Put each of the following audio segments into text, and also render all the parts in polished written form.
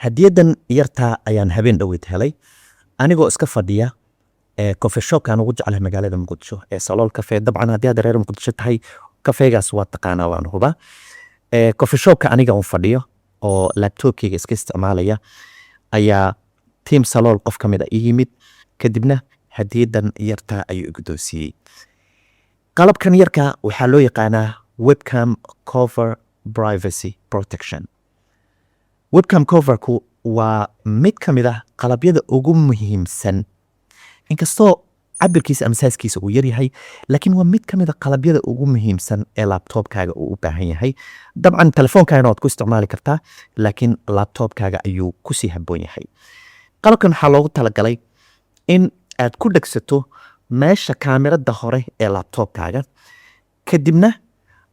Hadiyaddan yartaa ayaan habeen dhoweyd helay anigoo iska fadhiya ee coffee shopkaan ugu jeclahay magaalada Muqdisho ee Salool Cafe. Dabcan, haddii aad reer Muqdisho tahay, kafeegaas waa taqaanaa, waan hubaa. Coffee shopka aniga un fadhiyo oo laptopkeyga iska isticmaalaya ayaa team Salool qof ka mid a ii yimid, kadibna hadiyaddan yartaa ayuu i guddoonsiiyey. Qalabkan yarka waxaa loo yaqaanaa webcam cover privacy protection. Webcam coverku waa mid ka mid ah qalabyada ugu muhiimsan. Inkastoo cabirkiisa ama sizekiisa uu yaryahay, laakiin waa mid ka mid a qalabyada ugu muhiimsan ee laptopkaaga uu u baahan yahay. Dabcan, telefoonkaagana waad ku isticmaali kartaa, laakiin laptopkaaga ayuu kusii habboon yahay. Qalabkan waxaa loogu talagalay in aad ku dhegsato meesha kaamirada hore ee laptopkaaga, kadibna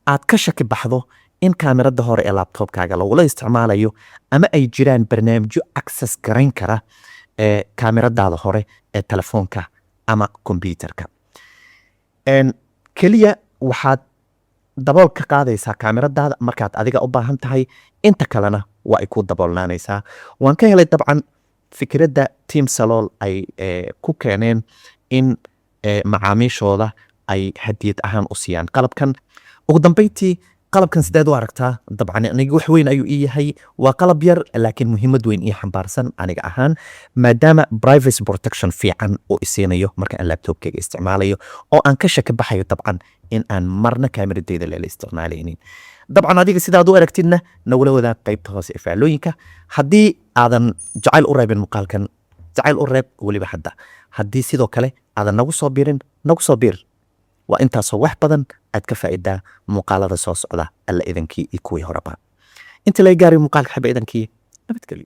aad ka shaki baxdo in kaamirada hore ee laptopkaaga lagula isticmaalayo ama ay jiraan barnaamijyo access garayn kara ee kaamiradaada hore ee telefoonka ama kombyuterka. Keliya waxaad dabool ka qaadaysaa kaamiradaada markaad adiga u baahan tahay, inta kalena waa ay ku daboolnaanaysaa. Waan ka helay dabcan fikradda team Salool ay ku keeneen in macaamiishooda ay hadiyad ahaan u siiyaan qalabkan. Ugu dambeyntii, qalabkan sideed u aragtaa? Dabcan, aniga wax weyn ayuu ii yahay. Waa qalab yar, laakiin muhiimad weyn ii xambaarsan aniga ahaan, maadaama privacy protection fiican uu isiinayo marka aan laptopkeyga isticmaalayo oo aan ka shaki baxayo dabcan in aan marna kaamiradeyda lela isticmaalaynin. Dabcan, adiga sidaad u aragtidna nagula wadaag qaybta hoose ee faallooyinka. Haddii aadan jacayl u reebin muuqaalkan, jacayl u reeb weliba hadda. Haddii sidoo kale aadan nagu soo biirin, nagu soo biir. Waa intaasoo wax badan aad ka faa'iidaa muuqaalada soo socda, Alla idankii iyo kuwii horeba. Inta laga gaaray muuqaalka xaba idankii, nabadgelyo.